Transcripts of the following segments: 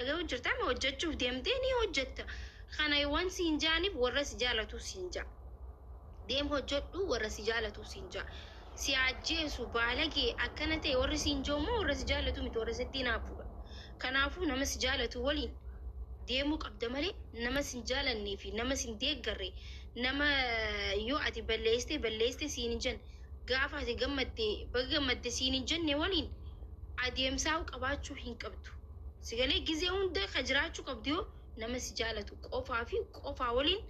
Dhaga'uu jirtaa ma hojjechuuf deemtee ni hojjetta. Kana waan siin jaaniif warra si jaalatu siin jaa. Deem hojjedhu, warra si jaalatu siin jaa. Si ajjeesu baalagee akkana ta'e warri siin jiru immoo warra si jaalatu miti, warra sitti hinaafuudha. Kanaafuu nama si jaalatu waliin deemuu qabda malee nama sin jaalannee fi nama sin deeggarre, nama yoo ati balleessite balleessite siin hin jenne, gaafa ati gammadde baga gammadde siin hin jenne waliin adeemsaa qabaachuu hin qabdu. Sigalee gizee hunda ka jiraachuu qabdu yoo nama si jaalatu qofaa fi qofaa waliin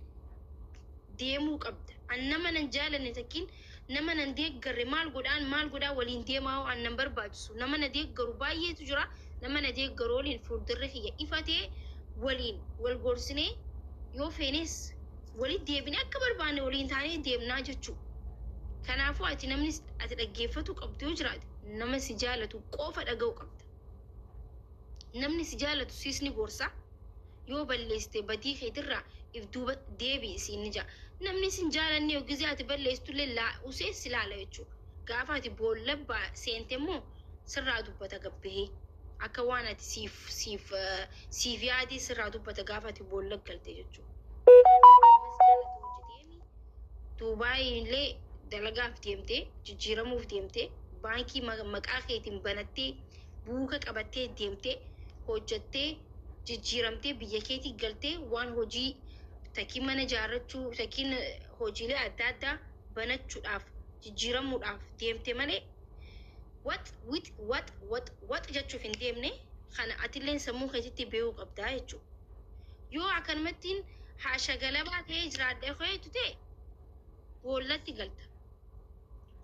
deemuu qabda. An nama nan jaalanne takkiin nama nan deeggarre maal godhaan maal godhaa waliin deemaa hoo an nan barbaachisu. Nama na deeggaru baay'eetu jira. Nama na deeggaru waliin fuuldurri kiyya ifatee waliin wal gorsinee yoo feenes walitti deebinee akka barbaanne waliin taanee deemnaa jechuudha. Kanaafuu ati namni ati dhaggeeffatu qabdu yoo jiraate nama si jaalatu qofa dhaga'uu qabda. Namni si jaalatu siis ni gorsa. Yoo balleessite badii keetirraa if duuba deebi'i siin ni ja'a. Namni sin jaalanne yoo gizee ati balleessitullee laa usee si laala jechuudha. Gaafa ati boolla seente immoo sirraa dubbata gabbahee. Akka waan ati siif siif siif yaadee sirraa dubbata gaafa ati boolla galte jechuudha. Duubaay illee dalagaaf deemtee jijjiiramuuf deemtee baankii maqaa keetiin banattee buuka qabattee deemtee hojjattee jijjiiramtee biyya keetii galtee waan hojii takkiin mana ijaarrachuu takkiin hojiilee adda addaa banachuudhaaf jijjiiramuudhaaf deemte malee wax wix wax wax wax jechuuf hin deemne. Kana atilleen sammuu keetitti beekuu qabdaa jechuudha. Yoo akkanumattiin haasha galabaa ta'ee jiraadhe ho'eetu ta'e boollatti galta.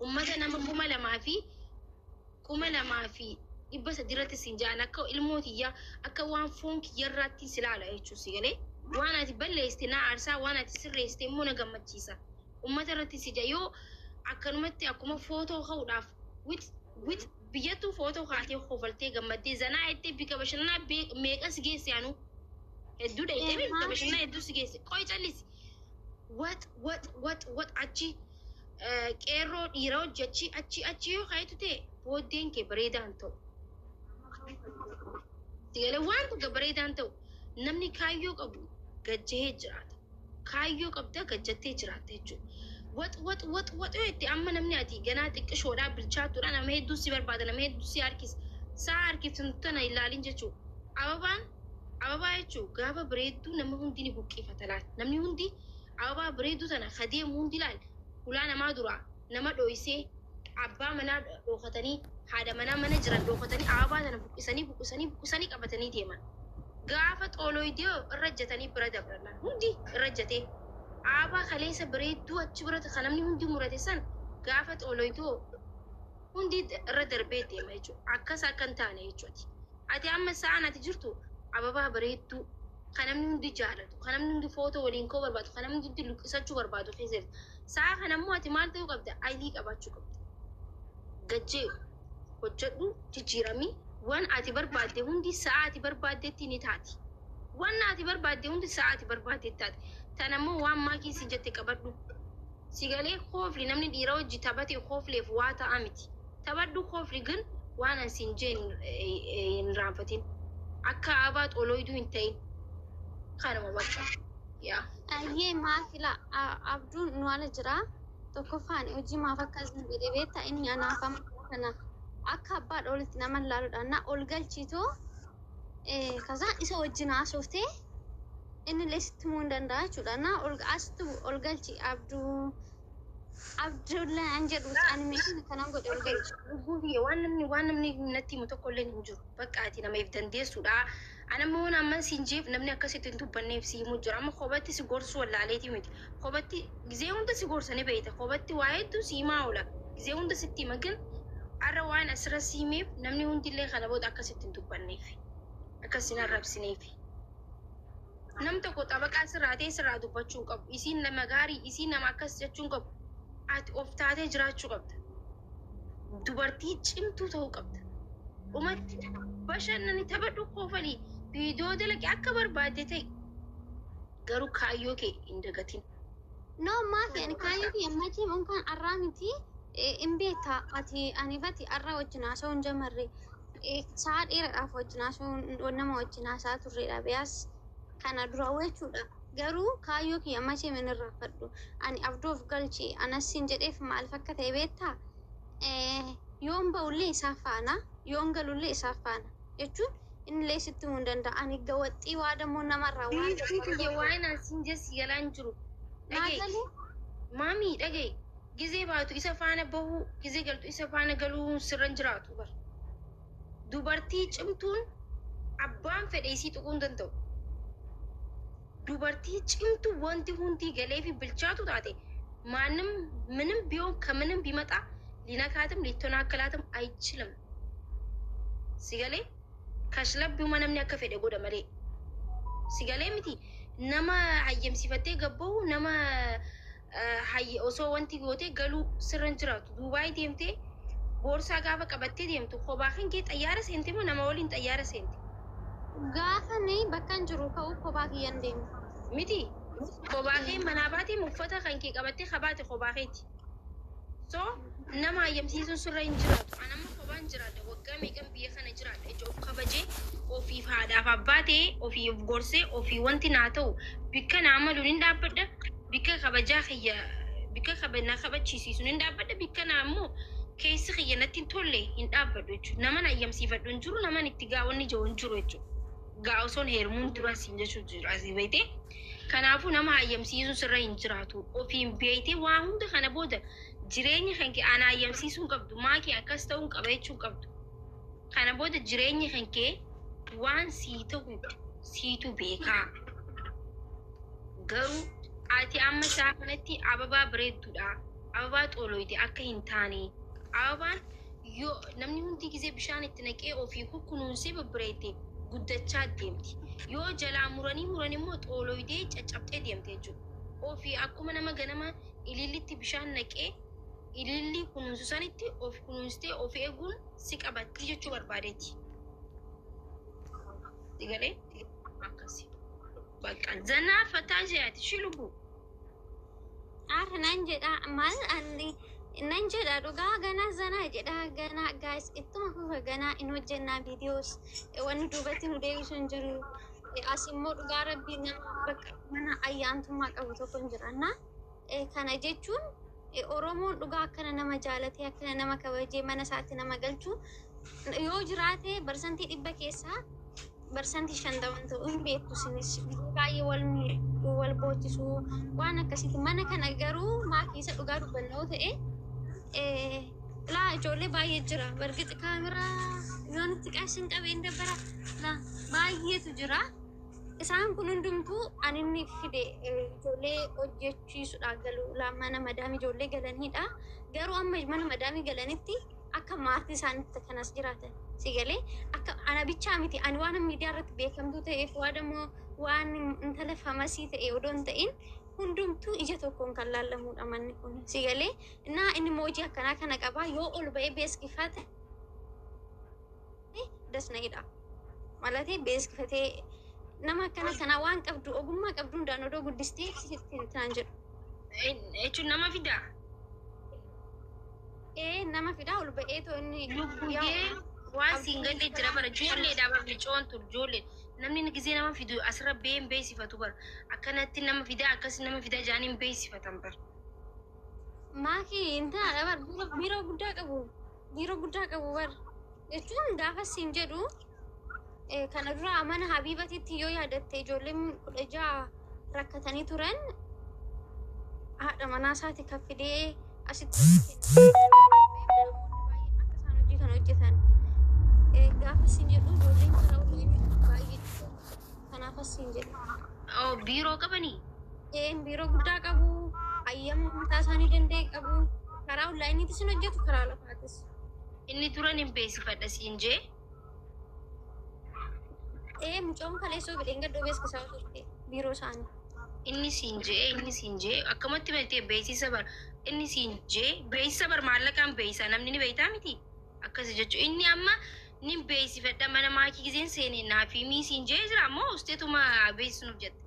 Ummata nama 2300 irratti siin ja'an akka ilmoo tiyyaa akka waan foon kiyyarraatti si laala jechuudha si galee. Waan ati balleessite na aarsaa, waan ati sirreessite immoo na gammachiisa. Ummata irratti si ja'a yoo akkanumatti akkuma footoo ka'uudhaaf wix wix biyyattuu footoo kaatee kofaltee gammaddee zanaa jettee bika bashannanaa meeqa si geesse anuu hedduu dhayitee bika bashannanaa hedduu si geesse qoy callisi wax wax wax wax achi qeerroo dhiira hojii achi achi achi yoo kaayitu ta'e booddeen kee bareedaan ta'u. Sigalee waan tokko bareedaan ta'u namni kaayyoo qabu gajjahee jiraata. Kaayyoo qabda gajjattee jiraatta jechuudha. Wax wax wax wax yoo itti amma namni ati ganaa xiqqishoodhaa bilchaattuudha nama hedduu si barbaada, nama hedduu si harkisa. Saa harkiftu tana ilaalin jechuudha. Ababaan ababaa jechuun gaafa bareedduu nama hundi ni buqqifata laata. Namni hundi ababaa bareedduu tana kadeemu hundi ilaali. Hulaa namaa duraa nama dho'isee abbaa manaa dhokatanii haadha manaa mana jiran dhokatanii ababaa tana buqqisanii buqqisanii buqqisanii qabatanii deeman. Gaafa xooloydee irra jetanii bira dabran hundi irra jetee ababaa kaleessa bareedduu achi bira kan namni hundi murate san gaafa xooloydoo hundi irra darbee deema jechuudha. Akkas akka hin taane jechuudha. Ati amma sa'aan ati jirtu ababaa bareedduu kan namni hundi jaalatu, kan namni hundi footoo waliin ka'uu barbaadu, kan namni hundi luqqisachuu barbaadu keessa jirta. Sa'a kana immoo ati maal ta'uu qabda? Ayilii qabaachuu qabda. Gajjee hojjedhu, jijjiiramii waan ati barbaadde hundi sa'a ati barbaaddetti ni taati. Waan ati barbaadde hundi sa'a ati barbaaddetti taati. Tana immoo waan maakii si jette qabadhu. Sigalee koofli namni dhiira hojii taphate koofleef waa ta'a miti. Taphadhu koofli gan waan an siin jee hin raanfatin. Akka abaa xoloyduu hin ta'in. Kanuma bakka. Yaa. Ayyee maafila abduun nu ala jira. Tokkoffaan hojii maaf akkas jedhee beektaa inni anaaf amma kana akka abbaa dhoolitti nama ilaaluudhaan na ol galchitu kasaan isa wajjin haasoftee inni illee sitti himuu hin danda'a jechuudha. Na ol asitti ol galchi abduu Abdullaa an jedhu animation kanan godhe ol galchi. Lubbuu biyya waan namni natti himu tokko illee hin jiru. Bakka ati nama if dandeessuudha. Ana immoo amma siin jeef namni akkasitti hin dubbanneef si himu jira. Amma kophatti si gorsuu wallaaleetii miti. Kophatti gizee hunda si gorsa ni beekta. Kophatti waa hedduu si himaa oola. Gizee hunda sitti hima gin har'a waan asirra si himeef namni hundillee kana booda akkasitti hin dubbanneef. Akkas hin arrabsineef. Nam tokko xabaqaa sirraa ta'e sirraa dubbachuu hin qabu. Isiin nama gaarii, isiin nama akkas jechuu hin qabu. Ati of taatee jiraachuu qabda. Dubartii cimtuu ta'uu qabda. Dhumatti bashannani taphadhu koofalii viidiyoo dalaqe akka barbaadde ta'e garuu kaayyoo kee hin dagatin. No maafi ani kaayyoo kiyya macheem unkaan arraa miti hin beekta ati anifati arraa wajjin haasa'uu hin jamarre. Sa'a dheeraadhaaf wajjin haasa'uun nama wajjin haasa'aa turredha. Biyaas kana dura jechuudha. Garuu kaayyoo kiyya machee min irraanfadhu. Ani abdoof galche anas siin jedheef maaliif akka ta'e beektaa? Yoon ba'ullee isaaf faana, yoon galullee isaaf faana jechuun innillee sitti himuu hin danda'a. Ani gawaxxii waa dammoo namarraa waan Biiftuu kiyya, waa'ee naan siin jessi galaan jiru. Naa Dhagaye. galee. Maamii, dhagaye. Gizee baatu isa faana bahuu, gizee galtu isa faana galuu sirra hin jiraatu bar. Dubartii cimtuun abbaan fedhe isii tuquu hin danda'u. Dubartii cimtuu wanti hundi galee fi bilchaatu taate ማንም ምንም ቢሆን ከምንም ቢመጣ ሊነካትም ሊተናከላትም አይችልም። Sigalee kashlabbiuma namni akka fedhe godha malee. Sigalee miti, nama hayyamsiifattee gabbahu nama osoo wanti gootee galuu sirra hin jiraatu. Duubaay deemtee boorsaa gaafa qabattee deemtu kophaa kan kee xayyaara seente moo nama waliin xayyaara seente? Gaafa ni bakka hin jiru ka'uu kophaa kiyyan deemu. Miti, kophaa kee manaa baatee uffata kan kee qabattee kabaate kophaa keeti. So nama hayyamsiisuun sirra hin jiraatu. Ani amma kophaan jiraadha. Waggaa meeqan biyya kana jiraadha. Ija of kabajee, ofiif haadhaaf abbaa ta'ee, ofiif gorsee, ofii wanti naa ta'u bikka naa maluun hin dhaabbadha. Bikka kabajaa kiyya, bikka na kabachiisiisuun hin dhaabbadha. Bikka naa immoo keessi kiyya natti hin tolle hin dhaabbadhu jechuudha. Naman hayyamsiifadhu hin jiru, naman itti gaawwanni jiru hin jiru jechuudha. Gaa osoon heerumuun dura siin jechuudha jira asii beektee. Kanaafuu nama hayyamsiisuun sirra hin jiraatu. Ofiin beektee waa hunda kana booda jireenya kan kee ana hayyamsiisuu hin qabdu. Maa kee akkas ta'uu hin qaba jechuu hin qabdu. Kana booda jireenya kan kee waan sii ta'u siitu beekaa. Garuu ati amma isaa kanatti ababaa bareedduudha. Ababaa xooloyite akka hin taane. Ababaan yoo namni hundi gisee bishaan itti naqee ofii kunuunsee babbareedde guddachaa deemti. Yoo jalaa muranii muran immoo xooloyitee caccabxee deemte jechuudha. Ofii akkuma nama ganama ilillitti bishaan naqee ililli kunuunsu sanitti of kunuunsitee of eeguun si qabatti jechuu barbaadeeti. Sigalee akkasi. Bakka zanaa fataa jeeti shi lubu. Aara nan jedha, maal ani nan jedha, dhugaa ganaa zanaa jedha ganaa. Guys, ittuma fufa, ganaa in hojjennaa viidiyoos, wanni duubatti nu deebisu hin jiru. As immoo dhugaa rabbii nama bakka mana ayyaantummaa qabu tokko hin jiranna. Kana jechuun Oromoon dhugaa akkana nama jaalatee, akkana nama kabajee mana isaatti nama galchu yoo jiraate 100% keessaa 50% ta'uu hin beektu. Isinis baay'ee wal miidhuu, wal boochisuu, waan akkasiiti. Mana kana garuu maa keessa dhugaa dubbannoo ta'e laa ijoollee baay'ee jira. Bargixa kaameraa yoo nutti qaashin qabeen dabbara laa baay'eetu jira. Isaan kun hundumtuu ani inni fide ijoollee hojjechiisuudha galu laa mana madaamii ijoollee galanidha. Garuu amma mana madaamii galanitti akka maatii isaaniitti kanas jiraatan si galee akka ana bichaa miti. Ani waan miidiyaa irratti beekamtuu ta'eef waan immoo waan intala famasii ta'e odoo hin ta'in hundumtuu ija tokkoon kan laallamudha manni kun, si galee. Naa inni hojii akkanaa kana qabaa yoo ol ba'ee beeksifate dasna'idha malatee beeksifatee nama akkana kanaa waan qabdu ogummaa qabdu hundaan odoo guddistee sitti naan jedhu. Jechuun nama fidaa. Ee, nama fidaa ol ba'ee too inni Lubbuyyee, waan siin galle jira bara, ijoolleedha bara, micoon tur ijoollee. Namni gisee nama fidu asirra ba'ee hin beeksifatu bara. Akkanatti nama fidaa, akkas nama fidaa jaanii hin beeksifatan bara. Maakii intala bar biiroo guddaa qabu, biiroo guddaa qabu bar. Jechuun gaafa siin jedhu kana dura mana Habiibatitti yoo yaadatte ijoolleen 16 rakkatanii turan, haadha manaa isaati kan fidee asitti hojii kenne. Namoonni baay'een akka isaan hojii kana hojjetan gaafa siin jedhu ijoolleen kana hojii baay'ee kanaaf as siin jedhu. Oh, biiroo qabanii? Biiroo guddaa qabu, hayyama mataa isaanii danda'e qabu, karaa onlaayiniitis hin hojjetu, karaa lafaatis. Inni turan hin beeksifadha siin jee. Ee, mucoon kaleessoo fedheen gaddoo beeksisaa turte biiroo isaanii. Inni siin jee akkamatti beektee beeksisa bar, inni siin jee beeksisa bar, maallaqaan beeksisa namni ni beektaa miti akkas jechuun. Inni amma ni beeksifadha mana maakii giseen seene naaf himii siin jee jira ammoo usteetuma beeksisuuf jette.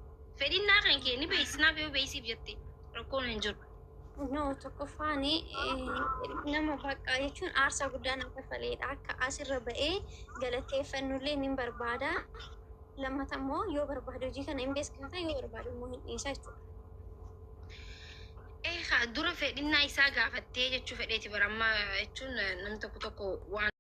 Fedhinnaa kan kee ni beeksisnaaf yoo beeksisiif jette rakkoon hin jiru. No, tokkoffaan nama bakka jechuun aarsaa guddaa na kafaleedha. Akka asirra ba'ee galateeffannullee ni barbaada. Lammata immoo yoo barbaade hojii kana hin beeksifata, yoo barbaade immoo hin dhiisa jechuudha. Dura fedhinnaa isaa gaafattee jechuu fedheeti bara amma jechuun namni tokko tokko waan.